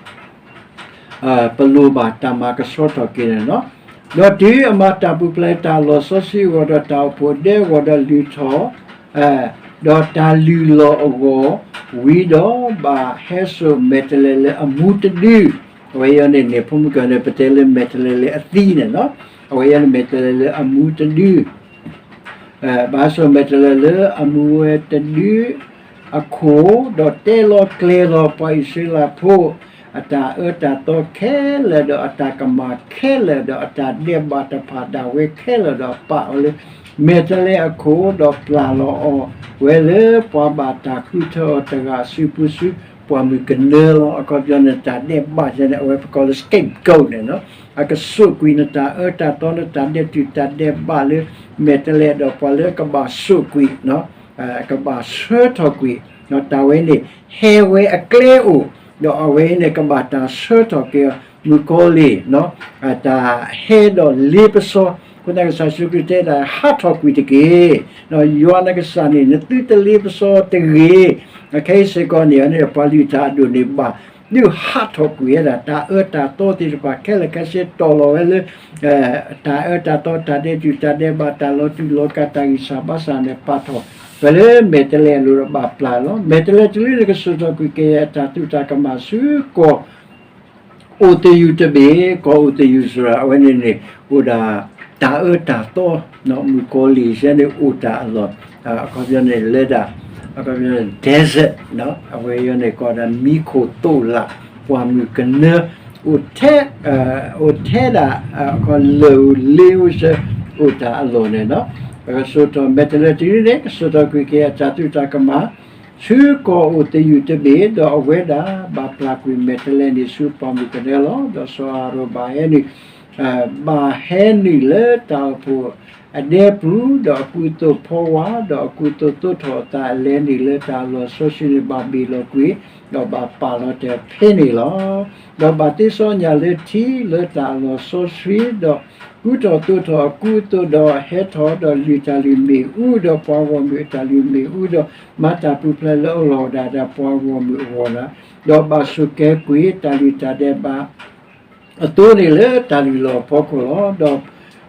ပလိၣ်ဘၣ်တၢ်မၤကဆှီထီၣ်က့ၤန့ၣ်လီၤ. ဒီးတုၤအမၤတၢ်ပူၤဖျဲးတၢ်လီၢ်စီဆှံအဂီၢ်ဒီးတၢ်အိၣ်ဖှိၣ်ဒဲအဂီၢ်ဒီးလုၢ်ထီၣ် ဒီးတၢ်လုၢ်လီၢ်အဂီၢ်ဝံၤဒီး ဘၣ်ဟဲစိာ်မဲာ်တဲးလဲးလၢအမူတဒု, အဝဲအံၤန့ၣ်န့ၣ် ဖိမုၣ်ကီၢ်န့ၣ် ပတဲလၢမဲာ်တဲးလဲးလၢအသံန့ၣ်လီၤ. အဝဲအံၤန့ၣ် မဲာ်တဲးလဲးလၢအမူတဒု ဘၣ်ဟဲစိာ်မဲာ်တဲးလဲးလၢအမူဝဲတဒုအခိၣ်, ဒီးတဲလီၤကျဲၤလီၤပှၤအံၣ်စရ့လးဖိ အတၢ်အၢတၢ်သီခဲလၢာ်ဒီးအတၢ်ကမၣ်ခဲလၢာ်ဒီးအတၢ်ဒဲးဘးတဖၣ်ဒၣ်ဝဲခဲလၢာ်ဒီးပာ်အီၤလၢ မဲာ်တဲးလဲးအခိၣ်, ဒီးပျၢ်လီၤအီၤဝဲလၢပှၤဘၣ်တၢ်ဃုထၢအီၤတဂၤအစုပူၤဆူပှၢ်မုၢ်ကနၢလီၤ. အခီပညီန့ၣ် တၢ်ဒဲးဘးန့ၣ် အဝဲပကိးလၢ scapegoat န့ၣ်လီၤ. အကစိာ်ကွံာ်နတၢ်အၢတၢ်သီ နတၢ်ဒဲးတူာ်တၢ်ဒဲးဘးလၢမဲာ်တဲးလဲးဒီးပှၤလၢကဘၣ်စိာ်ကွံာ် ကဘၣ်ဆှၢထီၣ်ကွံာ်, တၢ်ဝဲန့ၣ် ဟဲဝဲအကျဲအိၣ်, ဒီးအဝဲန့ၣ်ကဘၣ်တၢ်ဆှၢထီၣ်က့ၤအီၤ မုၣ်ကီၤလံၢ် တၢ်ဟဲဒီးလ့ပစီ, အဃိသတးကစၢ်ယ့ၣ်ၡူးခရံာ်တဲဒၣ် ဟးထီၣ်ကွံာ်တက့ၢ်. ယွၤနကစၢ်န့ၣ် နသုတလ့ပစီတဂ့ၤ. ခဲအံၤစ့ၢ်ကီးန့ၣ် န့ၣ်ပှၤလုၢ်တၢ်အဒိၣ်န့ၣ်ဘၣ် ဒုးဟးထီၣ်ကွံာ်ဝဲဒၣ် တၢ်အၢတၢ်သီသ့ၣ်တဖၣ်ခဲလၢာ်ခဲဆ့တီၢ်လီၤဝဲလၢ တၢ်အၢတၢ်သီ တၢ်ဒဲးတူာ်တၢ်ဒဲးဘး တၢ်လီၤတူာ်လီၤကာ် တၢ်ဂံၢ်စၢ်ဘါစၢ်န့ၣ် ပာ်ထီၣ်ဝဲလၢမဲာ်တဲးလဲးအလိၤဒီးဘၣ်ပျၢ်လီၤ. မဲာ်တဲးလဲးတလၢန့ၣ်ကစိာ်ထီၣ်ကွံာ်က့ၤအတၢ်သူၣ်တၢ်ကမၣ်ဆူကီၢ် အိၣ်သယုၢ်တဘ့ၣ်, ကီၢ်အိၣ်သယုၢ်စ့ၢ် အဝဲန့ၣ်န့ၣ် အိၣ်ဒၣ် တၢ်အၢတၢ်သီ, မုၣ်ကီၤလံၢ်စ့ၢ်န့ၣ်အိၣ်တၢ်အလီၢ်, အခီပညီန့ၣ်လၢဒၣ်, အခီပညီန့ၣ် desert, အဝဲအံၤန့ၣ်ကိးဒၣ်မံခိၣ်သိၣ်လၣ်, ပှၢ်မုၢ်ကနၢ, အိၣ်ထဲ, အိၣ်ထဲဒၣ်, အခီလၢၢ်ဧိၤလ့ဧိၤစ့ၢ်, အိၣ်တၢ်အလီၢ်န့ၣ်လီၤ. ကစိာ်ထီၣ်မဲာ်တဲးလဲးတုၤန့ၣ် ကစိာ်ထီၣ်ကွံာ်က့ၤအတၢ်သူၣ်တၢ်ကမၣ် ဆူကီၢ်အိၣ်သယုၢ်တဘ့ၣ်, ဒီးအဝဲဒၣ်ဘၣ်ပျၢ်ကွံာ်မဲာ်တဲးလဲးန့ၣ်ဆူပှၢ်မုၢ်ကနၢလီၤ. ဒီးစီၤအၤဟရိၣ်ဘၣ်ဟဲနုာ်, ဘၣ်ဟဲနုာ်လၢတၢ်အိၣ်ဖှိၣ်အဒဲပူၤ, ဒီးအကူအသိးဖီဝါ, ဒီးအကူအသိးသိးထီၣ်အသးအလဲန့ၣ်လၢတၢ်အလီၢ်စီဆှံန့ၣ်ဘၣ်ဘ့ၣ်လီၤကွံာ်, ဒီးဘၣ်ပာ်လီၤတဲာ်ဖဲန့ၣ်လီၤ. ဒီးဘၣ်သ့စီညၣ်လၢထံလၢတၢ်အလီၢ်စီဆှံ, ဒီးကူထီၣ်သိးထီၣ်အကူအသိး, ဒီးဟဲထီၣ်ဒီးလုၢ်တၢ်လုၢ်မ့ၣ်အူ, ဒီးပှၤဂီၢ်မုၢ်အတၢ်လုၢ်မ့ၣ်အူ, ဒီးမၤတၢ်ပူၤဖျဲးလၢအလီၢ်ဒၣ်ဒီးပှၤဂီၢ်မုၢ်အဂီၢ်လီၤ. ဒီးဘၣ်ဆိၣ်ကဲၤကွံာ်တၢ်လုၢ်တၢ်ဒဲးဘး အသိးန့ၣ်လၢတၢ်လုၢ်လီၢ်အဖီခိၣ်လီၤ. ဒီး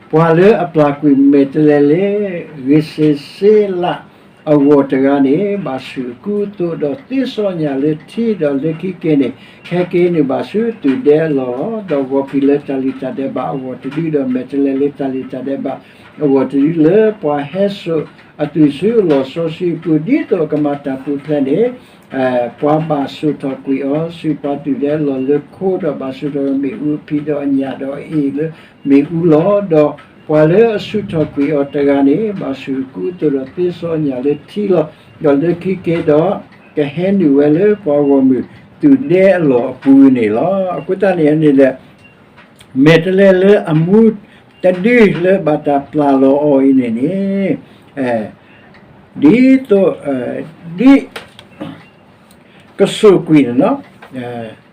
ပှၤလၢအပျၢ်ကွံာ်မဲာ်တဲးလဲးလၢ ဂ့ၤစ့ၤစ့လးအဂီၢ်တဂၤန့ၣ် ဘၣ်ဆူၣ်အကူအသိး, ဒီးသ့စီညၣ်လၢထံ, ဒီးလၢခံက့ၤန့ၣ်, ခဲက့ၤန့ၣ်ဘၣ်ဆူသုးဒဲအလီၢ်လီၤ. ဒီးဂီၤဖံးလၢတၢ်လုၢ်တၢ်ဒဲးဘးအဂီၢ်တဒု, ဒီးမဲာ်တဲးလဲးလၢတၢ်လုၢ်တၢ်ဒဲးဘးအဂီၢ်တဒု, လၢပှၤဟဲစိာ်အသွံၣ်ဆူအလီၢ်စီဆှံအပူၤ, ဒ်သိးအကမၤတၢ်ပူၤဖျဲးန့ၣ် ပှၤဘၣ်စိာ်ထီၣ်ကွံာ်အီၤဆူပှၤသုးဒဲအလီၢ်လၢခိ, ဒီးဘၣ်စိာ်ထီၣ်မ့ၣ်အူအဖံး, ဒီးအညၣ်ဒီးအအ့ၣ်လၢမ့ၣ်အူလီၤ. ဒီးပှၤလၢအဆူၣ်ထီၣ်ကွံာ်အီၤတဂၤန့ၣ် ဘၣ်ဆူၣ်အကူအသိး, ဒီးသ့စီညၣ်လၢထံလီၤ. ဒီးလၢခံက့ၤဒီး ကဟဲနုာ်ဝဲလၢပှၤဂီၢ်မုၢ်သုးဒဲအလီၢ်အပူၤန့ၣ်လီၤ. အဃိသတးန့ၣ်န့ၣ်ဒီး မဲာ်တဲးလဲးလၢအမူတဒုလၢဘၣ်တၢ်ပျၢ်လီၤအီၤအံၤန့ၣ်န့ၣ်, ဒ်သိး, ဒ်ကစိာ်ကွံာ်န့ၣ်လီၤ.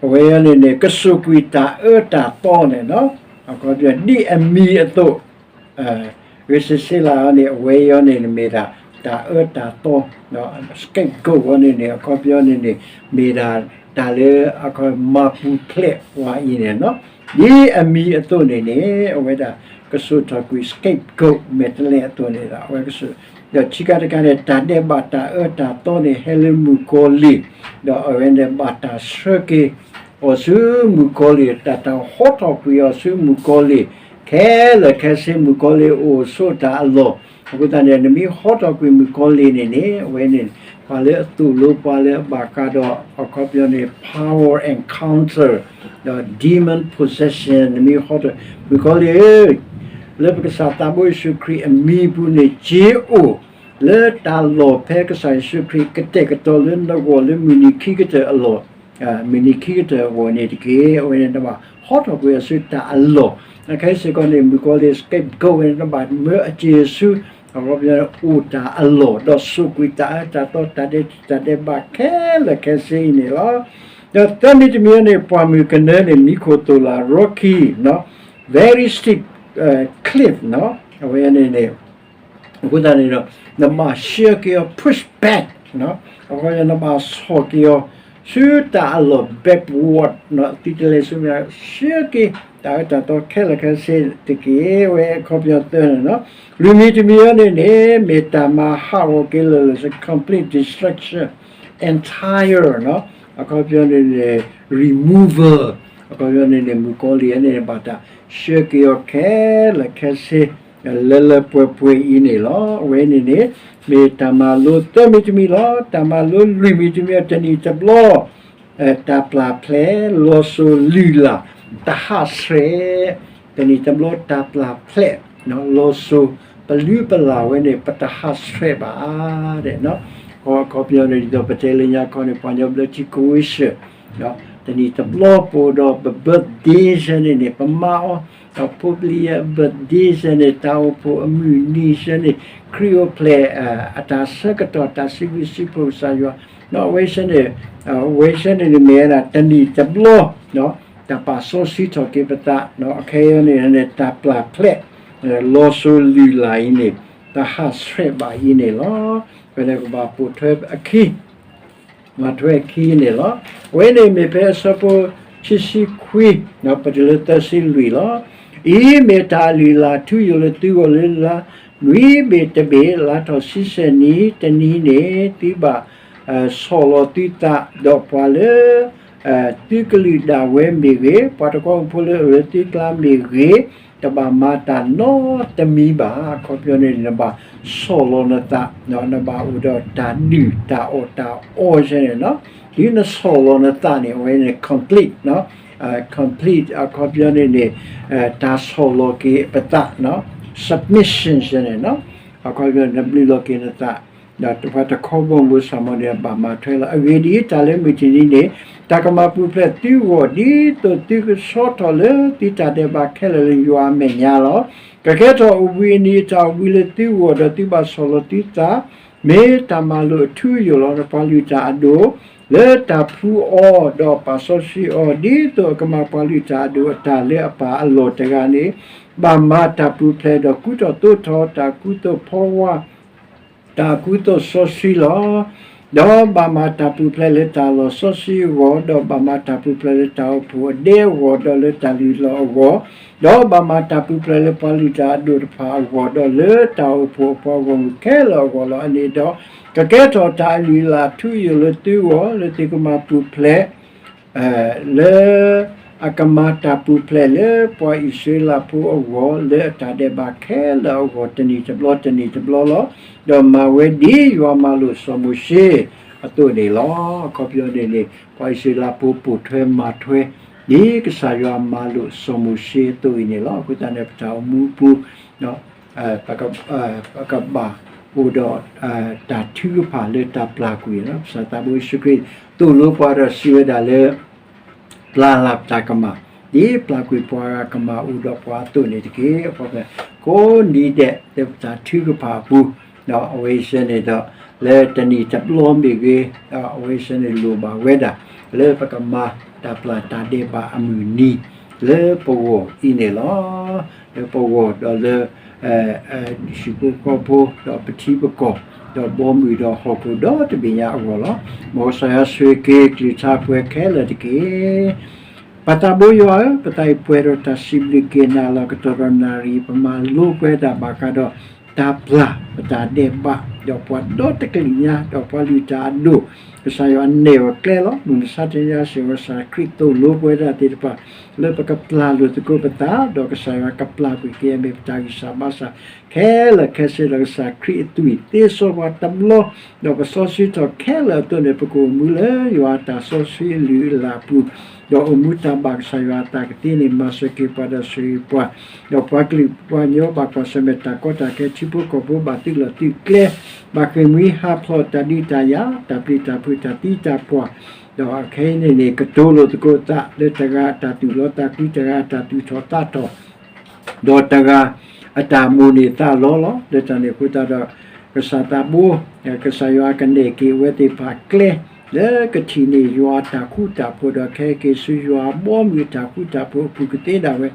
အဝဲန့ၣ်န့ၣ် ကစိာ်ကွံာ်တၢ်အၢတၢ်သီန့ၣ်လီၤ. အခီပညီ ဒ်အမံၤအသိး, ဂ့ၤစ့ၤစ့လးအံၤန့ၣ် အဝဲအံၤန့ၣ် မ့ၢ်ဒၣ်တၢ်အၢတၢ်သီ, scapegoat အံၤန့ၣ်န့ၣ် အခီပညီန့ၣ်န့ၣ် မ့ၢ်ဒၣ်တၢ်လၢအခီမၤပူၤဖျဲးပှၤအံၤန့ၣ်လီၤ. ဒ်အမံၤအသိးန့ၣ်န့ၣ် အဝဲဒၣ်ကစိာ်ထီၣ်ကွံာ် scapegoat မဲာ်တဲးလဲးအသိးန့ၣ်ဒီး အဝဲကစိာ်, ဒီးခံခါတခါန့ၣ် တၢ်ဒဲးဘးတၢ်အၢတၢ်သီန့ၣ် ဟဲလၢမုၣ်ကီၤလံၢ်, ဒီးအဝဲန့ၣ်ဘၣ်တၢ်ဆှၢက့ၤအီၤဆူမုၣ်ကီၤလံၢ်, တၢ်တၢ်ဟီထီၣ်ကွံာ်အီၤဆူမုၣ်ကီၤလံၢ်, ခဲလၢာ်ခဲဆ့မုၣ်ကီၤလံၢ်အိၣ်ဆိးတၢ်အလီၢ်, အဃိသတးန့ၣ် နမ့ၢ်ဟီထီၣ်ကွံာ်မုၣ်ကီၤလံၢ်န့ၣ်န့ၣ် အဝဲန့ၣ် ပှၤလၢအသိၣ်လိ ပှၤလၢအဘၣ်ဃးဒီး အခီပညီန့ၣ် power encounter ဒီး demon possession နမ့ၢ်ဟီထီၣ် မုၣ်ကီၤလံၢ်ဧၢ, လၢပကစၢ်သးဘိယ့ၣ်ၡူးခရံာ်အမံၤပူၤန့ၣ် စ့အိၣ်လၢတၢ်လီၢ်ဖဲကစၢ်ယ့ၣ်ၡူးခရံာ်ကတဲာ်ကတီၤလၢနဂီၢ်လၢမုၢ်နံၤခံကတၢၢ်အလီၢ်, မုၢ်နံၤခံကတၢၢ်အဂီၢ်န့ၣ်တက့ၢ်. အဝဲန့ၣ်နဘၣ်ဟီထီၣ်ကွံာ်အီၤဆူတၢ်အလီၢ်, ခဲစ့ၢ်ကီးန့ၣ် မုၣ်ကီၤလံၢ် scapegoat ဝဲန့ၣ် နဘၣ်မၢအစ့ၤဆူ အခီပညီန့ၣ် အိၣ်တၢ်အလီၢ် ဒီးစိာ်ကွံာ်တၢ်အၢတၢ်သီ တၢ်ဒဲးတၢ်ဒဲးဘးခဲလၢာ်ခဲဆ့အံၤန့ၣ်လီၤ. ဒီးသၢမံၤတမံၤန့ၣ် ပှၢ်မုၢ်ကနၢန့ၣ် မံခိၣ်သိၣ်လၣ် rocky, very steep cliff အဝဲန့ၣ်န့ၣ် အဃိသတးန့ၣ်ဒီး နဘၣ်ဆှၢက့ၤအီၤ push back, အခီပညီ နဘၣ်ဆီၣ်က့ၤအီၤ ဆူတၢ်အလီၢ် backward, သုတလဲၤဆူမဲာ်ညါ ဆှၢက့ၤတၢ်အၢတၢ်သီခဲလၢာ်ခဲဆ့တက့ၢ်. ဝဲအခီပညီသၢန့ၣ်လီၤ. လွံၢ်မံၤတမံၤအံၤန့ၣ်န့ၣ် မ့ၢ်တၢ်မၤဟးဂီၤက့ၤလၢာ်လၢာ် complete destruction, entire, အခီပညီန့ၣ်န့ၣ် removal, အခီပညီန့ၣ်န့ၣ် မုၣ်ကီၤလံၢ်န့ၣ် ဘၣ်တၢ်ဆှၢက့ၤအီၤခဲလၢာ်ခဲဆ့ လၢလၢပှဲၤပှဲၤအံၤန့ၣ်လီၤ. အဝဲန့ၣ်န့ၣ် မ့ၢ်တၢ်မၤလိသၢမံၤတမံၤလီၤ. တၢ်မၤလိလွံၢ်မံၤတမံၤအံၤ တနံၣ်တဘျီ တၢ်ပျၢ်ဖျဲး လီၤစိၤလုၢ်လၢ် တဟးဆှဲး, တနံၣ်တဘျီတၢ်ပျၢ်ဖျဲး လီၤစိၤပလုၢ်ပလၢ်ဝဲန့ၣ် ပတဟးဆှဲးဘၣ် အခီပညီန့ၣ် ဒ်သိးပတဲလၢညါခီန့ၣ် ပှၤကညီဘျၢထံခဝ့ၡၢၣ် တနံၣ်တဘျီပအိၣ်ဒီးပ birthday စ့ၢ်န့ၣ်န့ၣ် ပမၤအီၤ ဒီးဖိပလံၤအ birthday စ့ၢ်န့ၣ် တၢ်အိၣ်ဖှိၣ်အမုၢ်နံၤစ့ၢ်န့ၣ် ခရံာ်အိၣ်ဖျဲၣ် အတၢ်ဆၢကတီၢ် တၢ်စံးဘျုးစံးဖှိၣ်ကစၢ်ယွၤ အဝဲစ့ၢ်န့ၣ် အဝဲစ့ၢ်န့ၣ်န့ၣ်မ့ၢ်ဝဲဒၣ် တနံၣ်တဘျီ တၢ်ပာ်စီဆှံထီၣ်က့ၤပသး အခဲအံၤန့ၣ်န့ၣ် တၢ်ပျၢ်ဖျဲး လီၤစိၤလုၢ်လၢ်အံၤန့ၣ် တဟးဆှဲးဘၣ်အံၤန့ၣ်လီၤ. ဖဲန့ၣ်ပဘၣ်ပိာ်ထွဲအခံ မၤထွဲအခံန့ၣ်လီၤ. အဝဲန့ၣ်မ့ၢ်ဖဲအဆၢဖိခံဆံခွံ ပတုၤလၢသၢဆံလွံၢ်လီၤ. အံၤမ့ၢ်တၢ်လုၢ်လၢ်ထူယိာ်လၢသုဂီၢ်လၢ လါနွံဘ့ၣ်တဘ့ၣ် လါထီၣ်ဆံဆဲၣ်နံၤတနံၤန့ၣ် သုဘၣ်ဆီၣ်လီၤသုသး ဒီးပှၤလၢ သုကလုာ်ဒၣ်ဝဲမ့ၢ်ဂ့ၤ, ပှၤတကီၢ်ဖိလၢအလၢသုကျါမ့ၢ်ဂ့ၤ, တဘၣ်မၤတၢ်နီတမံၤဘၣ်. အခီပညီန့ၣ် နဘၣ်ဆီၣ်လီၤနသး, နဘၣ်အိၣ်ဒီးတၢ်ဒုၣ်တၢ်အီၣ်တၢ်အီယဲန့ၣ်လီၤ. ဒ်နဆီၣ်လီၤနသးန့ၣ် အဝဲန့ၣ် complete, complete အခီပညီန့ၣ်န့ၣ် တၢ်ဆီၣ်လီၤက့ၤပသး, submission ယဲန့ၣ်လီၤ. အခီပညီ နဘျုးလီၤက့ၤနသး ဒီးပှၤတခီဘီမုၢ်စၢ်မီၤန့ၣ် ဘၣ်မၤထွဲလီၤ. အဂ့ၢ်ဒ်အံၤ, တၢ်လၢမုၢ်တနံၤန့ၣ် တၢ်ကမၤပူၤဖျဲးသုဂီၢ် ဒ်သိးသုကဆီထီၣ်လၢသုတၢ်ဒဲးဘးခဲလၢာ်လၢယွၤအမဲာ်ညါလီၤ. ကကဲထီၣ်အိၣ်ဘှံးအနံၤအတၢ်အိၣ်ဘှံးလၢသုဂီၢ်, ဒီးသုဘၣ်ဆီၣ်လီၤသုသး မ့ၢ်တၢ်မၤလိာ်အထူအယိာ်လီၤ. ဒီးပှၤလုၢ်တၢ်အဒိၣ်လၢတၢ်ဖှူအီၤ, ဒီးပာ်စီဆှံအီၤ, ဒ်သိးအကမၤပှၤလုၢ်တၢ်အဒိၣ်အတၢ်လၢအပၢ်အလီၢ်တဂၤန့ၣ် ဘၣ်မၤတၢ်ပူၤဖျဲး, ဒီးကူထီၣ်သိးထီၣ်တၢ်ကူသိးဖီဝါ တၢ်ကူသိးစီဆှံလီၤ. ဒီးဘၣ်မၤတၢ်ပူၤဖျဲးလၢတၢ်လီၤစီဆှံအဂီၢ်, ဒီးဘၣ်မၤတၢ်ပူၤဖျဲးလၢတၢ်အိၣ်ဖှိၣ်အဒဲအဂီၢ်, ဒီးလၢတၢ်လုၢ်လီၢ်အဂီၢ်, ဒီးဘၣ်မၤတၢ်ပူၤဖျဲးလၢပှၤလုၢ်တၢ်အဒိၣ်တဖၣ်အဂီၢ်, ဒီးလၢတၢ်အိၣ်ဖှိၣ်အပှၤဂီၢ်မုၢ်ခဲလၢာ်အဂီၢ်လီၤ. အန့ၣ်ဒီး ကကဲထီၣ်တၢ်အလုၢ်အလၢ်ထူအယိာ်လၢသုဂီၢ်, လၢသုကမၤပူၤဖျဲး လၢအကမၤတၢ်ပူၤဖျဲးလၢပှၤအံၣ်စရ့လးဖိအဂီၢ် လၢအတၢ်ဒဲးဘးခဲလၢာ်အဂီၢ် တနံၣ်တဘျီတနံၣ်တဘျီလီၤ. ဒီးမၤဝဲဒ်ယွၤမၤလိာ်စီၤမိၤၡ့အသိးန့ၣ်လီၤ. အခီပညီန့ၣ်န့ၣ် ပှၤအံၣ်စရ့လးဖိပိာ်ထွဲမၤထွဲ ဒ်ကစၢ်ယွၤမၤလိာ်စီၤမိၤၡ့အသိးအံၤန့ၣ်လီၤ. အဃိသတးန့ၣ် ပတၢ်အိၣ်မူအပူၤ ပကဘၣ်အိၣ်ဒီး တၢ်ထုကဖၣ်လၢတၢ်ပျၢ်ကွံာ်လီၤ. ကစၢ်သးဘိယ့ၣ်ၡူးခရံာ် သိၣ်လိပှၤဒီးစံးဝဲဒၣ်လၢ ပျၢ်လၢ်ပတၢ်ကမၣ်, ဒ်ပျၢ်ကွံာ်ပှၤဂၤကမၣ်အိၣ်ဒီးပှၤအသိးန့ၣ်တက့ၢ်. အဃိန့ၣ် ကိးနံၤဒဲးလၢပတၢ်ထုကဖၣ်အပူၤ ဒီးအဝဲအံၤစဲန့ၣ်ဒီး လၢတနံၣ်တဘျီမ့ၢ်ဂ့ၤ, ဒီးအဝဲအံၤစဲန့ၣ်လိၣ်ဘၣ်ဝဲဒၣ် လၢပကမၤတၢ်ပျၢ်တၢ်ဒဲးဘးအမုၢ်နံၤ လၢပဂီၢ်အံၤန့ၣ်လီၤ. လၢပဂီၢ်ဒီးလၢ ဟံၣ်ဖိဃီဖိ ဒီးပထံပကီၢ် ဒီးဘီမုၢ်ဒီးဟီၣ်ခိၣ်ဒီတဘ့ၣ်ညါအဂီၢ်လီၤ. မ်ကစၢ်ယွၤဆိၣ်ဂ့ၤက့ၤကလုၢ်ကထါပှၤခဲလၢာ်တက့ၢ်. ပၢ်သးဘိယွၤဧၢ, ပသးအံၤပှဲၤဒီးတၢ်စံးဘျုးက့ၤနၤလီၤ. ကတီၢ်ဒီးနၣ်ရံၣ် ပမၤလိပှဲၤဒၣ်ဘၣ်ဃးဒီး တၢ်ပျၢ်ပတၢ်ဒဲးဘး ဒီးပှၤဒီတကလုာ်ညါ ဒီးပှၤလုၢ်တၢ်အဒိၣ်, ကစၢ်ယွၤနဲၣ်အီၤကျဲလီၤ. မုၢ်မဆါတနံၤအံၤ စ့ၢ်ကီးကစၢ်ခရံာ်သိၣ်လိပှဲၤဒၣ်သ့ၣ်တဖၣ် လၢပကပျၢ်လိာ်သကိးပသး, ဒီးကစၢ်ယွၤကပျၢ်ကွံာ်က့ၤအမ့ၢ်ပတၢ်ဂံၢ်စၢ်ဘါစၢ် ခဲလၢာ်ခဲဆ့ဒီး ကစၢ်ခရံာ်အသွံၣ်သ့စီပှၤတဘျီ, ဒီးပစီဆှံထီၣ်ခဲလၢာ်အသိးန့ၣ် ပကအိၣ်မူလၢယွၤအတၢ်စီဆှံအလုၢ်အလၢ်အပူၤ, ဒီးအိၣ်မူတၢ်ဘၣ်ကစၢ်ယွၤအသးကသ့န့ၣ် မၤစၢၤက့ၤပှၤဒီးဆိၣ်ဂ့ၤပှၤ, ဒီးပှၤကလုာ်ပှၤကညီဘၣ်ကွၢ်ဆၢၣ်မဲာ်တၢ်ကီတၢ်ခဲ ထံဖိကီၢ်ဖိဘၣ်သုးလီၢ်သုးကျဲ, ဘၣ်ဃ့ၢ်မှံဟးဖျိးတၢ်ဒုးတၢ်ယၤ တၢ်ပျံၤတၢ်ဖုးတၢ်သံတၢ်ပှၢ်, ဒီးအခဲအံၤန့ၣ်န့ၣ် ကတိၤလိာ်သကိးသးလၢတဂၤအတၢ်သူၣ်လီသးကွံ တဂၤအတၢ်သူၣ်ထီၣ်သးထီၣ် ဒီးတဂၤအတၢ်မိၣ်န့ၢ်သးလီလီၤ. လၢတၢ်န့ၣ်အဃိသတးဒီး ကစၢ်သးဘိ, ကစၢ်ယွၤကနဲၣ်က့ၤအဝဲသ့ၣ်တဖၣ်ကျဲ လၢကထံၣ်န့ၢ်ယွၤအတၢ်ဃူတၢ်ဖိး ဒီးကဟဲက့ၤဆူယွၤအဘီအမုၢ်အတၢ်ဃူတၢ်ဖိးအပူၤကသ့ဒၣ်ဝဲ,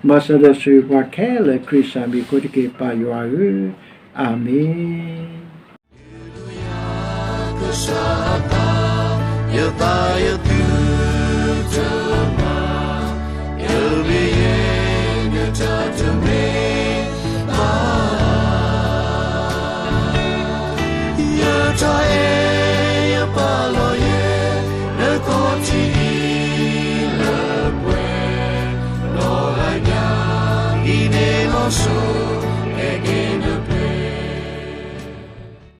မၤစၢၤဒီးဆိၣ်ဂ့ၤပှၤခဲလၢာ် ခရံာ်ကစၢ်မံၤအဃိတက့ၢ် ပၢ်ယွၤဧၢ, အၤမ့ၣ်.